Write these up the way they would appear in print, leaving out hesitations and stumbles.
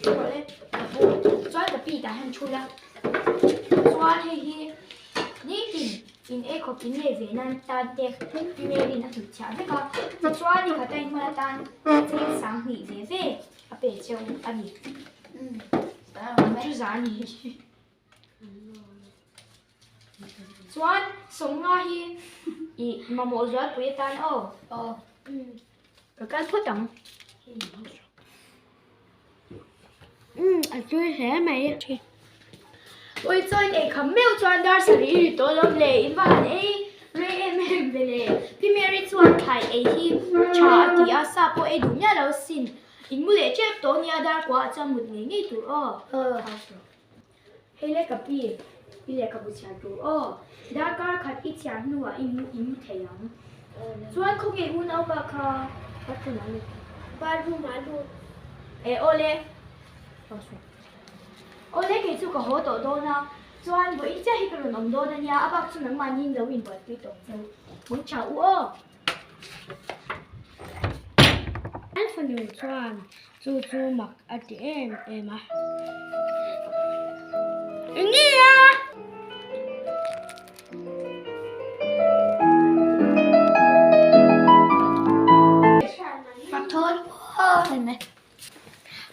Rawh le, ka pu. Chuan ka pi tah hian thu la. Chuan hei hi nitin in ei khawp in nei ve nan tan te Pi Mary'n a hnutchhiah vek a. Tichuan ni khat a inhman atan cheng 2000 ve ve a pe cheu a ni. Chu za a ni. Chuan 50 hi i mamawh zualpui atan aw. Aw. Ka kal phawt ang. Umm a tui hle mai. Ui chuan ei kham meuh chuan dar sarih i ri tawh lawm le in va han ei rei em em ve le. Pi Mary chuan thlai ei hi tha a ti a, sa pawh ei duh miah lo sin. In mu leh tep tawh nia dar kuah ah chuan mut ngei ngei tur aw. Hei le ka pi, i lehkhabu chhiar tur aw. Darkar khat i chhiar hnuah i mu i mu thei ang. Chuan khawnge unaupa kha bathroom ah lut. Bathroom ah lut. E aw le. Aw le kei chu ka haw tawh dawn a, chuan vawiin chiah hi ka rawn awm dawn a nia, a bak chu nangmahni lo inbuaipui tawh ang cheu. Hmang tha u aw. An fanu chuan chu chu mak a ti em em a. Enge a?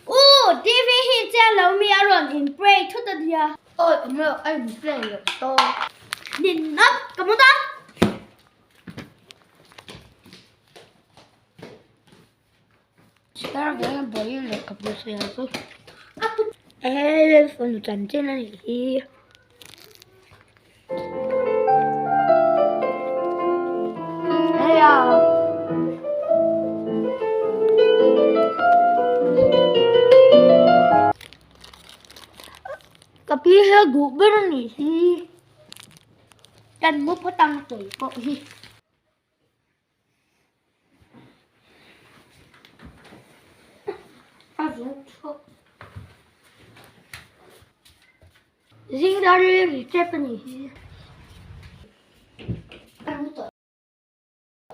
U, TV hi chiang lo mi a rawn in play thut a nia. Awi awm lo, a in play lo tawp. Nin up, ka mu ta. Star veng a bawi leh ka bu sawi ang chu. Ehe phone chanchin a nih hi. Heia. Ka pi hi a duh ber a nih hi. Kan mu phawt ang tui pawh hi. A zuk chhuak. Zing dar hi ri tep a nih hi. A mu tawh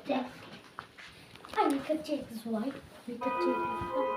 tep. A ni ka check zuai. Ni ka check zuai.